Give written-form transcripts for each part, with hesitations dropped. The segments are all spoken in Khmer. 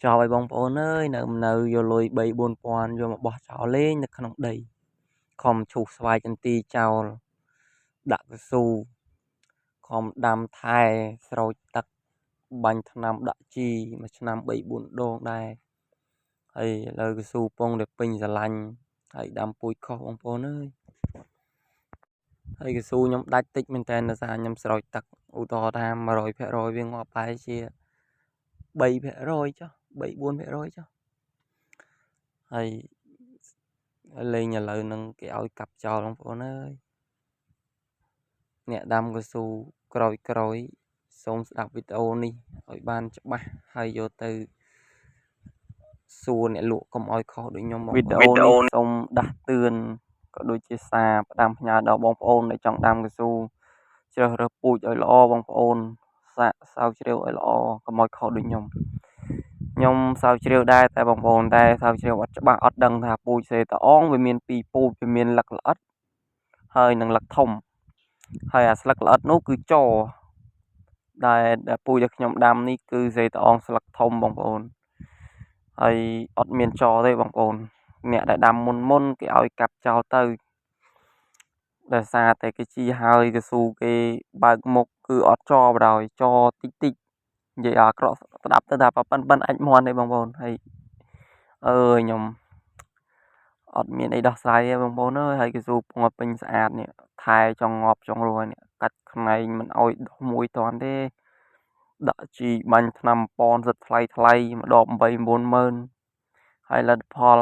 ចប់ឲ្យបងប្អូនអើយនៅយកលុយ3 4000យកមកបោះចោលលេងនៅក្នុងដីខំឈូសស្វាយចន្ទីចោលដាក់កស៊ូខំដាំថែស្រោចទឹកបាញ់ថ្នាំដាក់ជីមួយឆ្នាំ3 4ដងដែរហើយឥឡូវកស៊ូពងដែលពេញស្រឡាញ់ហើយដាំពូជខុសបងប្អូនអើយហើយកស៊ូខ្ញុំដាច់តិចមែនតើដោយសារខ្ញុំស្រោចទឹកឧទាហរណ៍ថា100%វាងាប់ប្រហែលជា3%ចុះ3 4%ចុះហើយលេងឥឡូវនឹងគេឲ្យកាប់ចោលបងប្អូនអើយអ្នកដាំកស៊ូក្រោយក្រោយសូមស្ដាប់វីដេអូនេះឲ្យបានច្បាស់ហើយយកទៅសួរអ្នកលក់កុំឲ្យខុសដូចខ្ញុំវីដេអូនេះសូមដាស់តឿនក៏ដូចជាសារផ្ដាំផ្ញើដល់បងប្អូនដែលចង់ដាំកស៊ូជ្រើសរើសពូជឲ្យល្អបងប្អូនសាកស្រាវជ្រាវឲ្យល្អកុំឲ្យខុសដូចខ្ញុំខ្ញុំស្រាវជ្រាវដែរតែបងប្អូនតែស្រាវជ្រាវអត់ច្បាស់អត់ដឹងថាពូជសេតអងវាមានពីរពូជវាមានលឹកល្អិតហើយនិងលឹកធំហើយអាស្លឹកល្អិតនោះគឺចដែលពូជដែលខ្ញុំដាំនេះគឺសេតអងស្លឹកធំបងប្អូនហើយអត់មានចទេបងប្អូនអ្នកដែលដាំមុនមុនគេឲ្យកាប់ចោលទៅដោយសារតែគេជីហើយកស៊ូគេបើកមុខគឺអត់ចបដ ாய் ចតិចតិចនិយាយអាក្រក់ស្ដាប់ទៅថាប៉ិនប៉ិនអាចមន់ទេបងប្អូនហើយអើយខ្ញុំអត់មានអីដោះស្រាយទេបងប្អូនអើយហើយកស៊ូពងឲ្យពេញស្អាតនេះថែចង់ងាប់ចង់រស់នេះកាច់ខ្នែងមិនអោយដោះមួយតាន់ទេដាក់ជីបាញ់ថ្នាំប៉នសិតថ្លៃថ្លៃម្ដង8 9ម៉ឺនហើយលទ្ធផល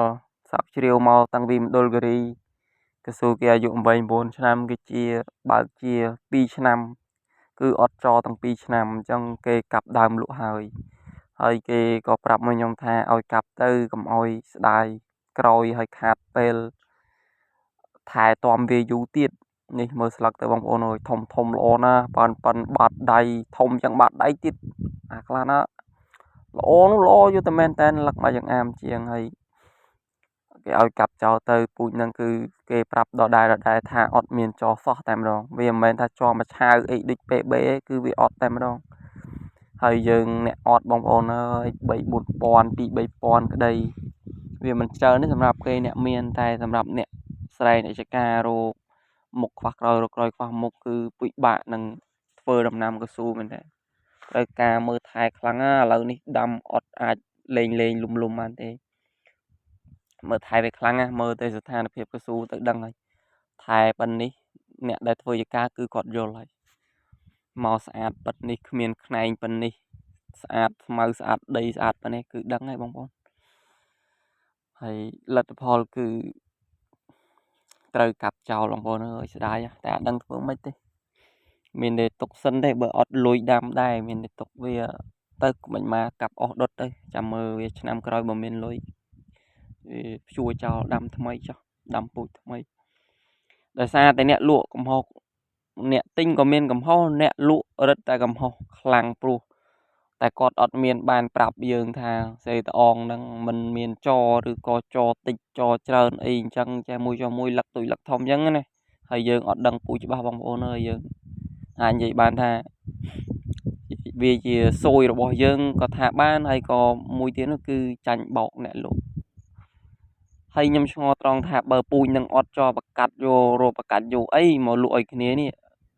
សាប់ជ្រាវមកតាំងពីមណ្ឌលគិរីកស៊ូគេអាយុ8 9ឆ្នាំគេជាបើកជា2ឆ្នាំគឺអត់ចទាំង2ឆ្នាំអញ្ចឹងគេកាប់ដើមលក់ហើយហើយគេក៏ប្រាប់មកខ្ញុំថាឲ្យកាប់ទៅកុំឲ្យស្ដាយក្រោយហើយខាតពេលថែទាំវាយូរទៀតនេះមើលស្លឹកទៅបងប្អូនអើយធំធំល្អណាស់ប៉ាន់ប៉ិនបាត់ដៃធំជាងបាត់ដៃទៀតអាខ្លះណាល្អនោះល្អយកតែមែនតែនលឹកមកយ៉ាងអាមជាងហើយគេឲ្យកាប់ចោលទៅពូជនឹងគឺគេប្រាប់ដដែលដដែលថាអត់មានចសោះតែម្ដងវាមិនមែនថាចមួយឆាវអីដូច PB ទេគឺវាអត់តែម្ដងហើយយើងអ្នកអត់បងប្អូនអើយ3 4000 2 3000ក្តីវាមិនច្រើនទេសម្រាប់គេអ្នកមានតែសម្រាប់អ្នកស្រែអ្នកចការរោមុខខ្វះក្រោយរកក្រោយខ្វះមុខគឺពិបាកនឹងធ្វើដំណាំកស៊ូមែនទេត្រូវការមើលថែខ្លាំងណាឥឡូវនេះដាំអត់អាចលេងលេងលុំលុំបានទេមើលថែវាខ្លាំងណាស់មើលទៅស្ថានភាពកស៊ូទៅដឹងហើយថែប៉ុណ្នេះអ្នកដែលធ្វើជាការគឺគាត់យល់ហើយមកស្អាតប៉ិតនេះគ្មានខ្នែងប៉ុណ្នេះស្អាតស្មៅស្អាតដីស្អាតប៉ុណ្នេះគឺដឹងហើយបងប្អូនហើយលទ្ធផលគឺត្រូវកាប់ចោលបងប្អូនអើយស្ដាយតែអត់ដឹងធ្វើម៉េចទេមានតែទុកសិនទេបើអត់លុយដាំដែរមានតែទុកវាទៅមិនមកកាប់អស់ដុតទៅចាំមើលវាឆ្នាំក្រោយបើមានលុយវាព្យួរចោលដាំថ្មីចុះដាំពូជថ្មីដោយសារតែអ្នកលក់កំហុសអ្នកទិញក៏មានកំហុសអ្នកលក់រឹតតែកំហុសខ្លាំងព្រោះតែគាត់អត់មានបានប្រាប់យើងថាសេតអងហ្នឹងមិនមានចឬក៏ចតិចចច្រើនអីអញ្ចឹងចេះមួយចមួយលឹកទុយលឹកធំអញ្ចឹងណាហើយយើងអត់ដឹងពូជច្បាស់បងប្អូនអើយយើងអាចនិយាយបានថាវាជាសួយរបស់យើងក៏ថាបានហើយក៏មួយទៀតនោះគឺចាញ់បោកអ្នកលក់ហើយខ្ញុំឆ្ងល់ត្រង់ថាបើពូជនឹងអត់ចប្រកាត់យករកប្រកាត់យកអីមកលក់ឲ្យគ្នានេះ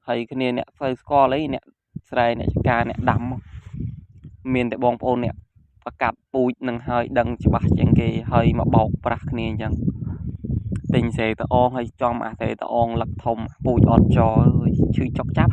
ហើយគ្នាអ្នកស្វែងស្គាល់អីអ្នកស្រែអ្នកចការអ្នកដាំមានតែបងប្អូនអ្នកប្រកាត់ពូជនឹងហើយដឹងច្បាស់ជាងគេហើយមកបោកប្រាស់គ្នាអញ្ចឹងទិញសេតអងហើយចំអាសេតអងលឹកធំពូជអត់ចអើយឈឺចុកចាប់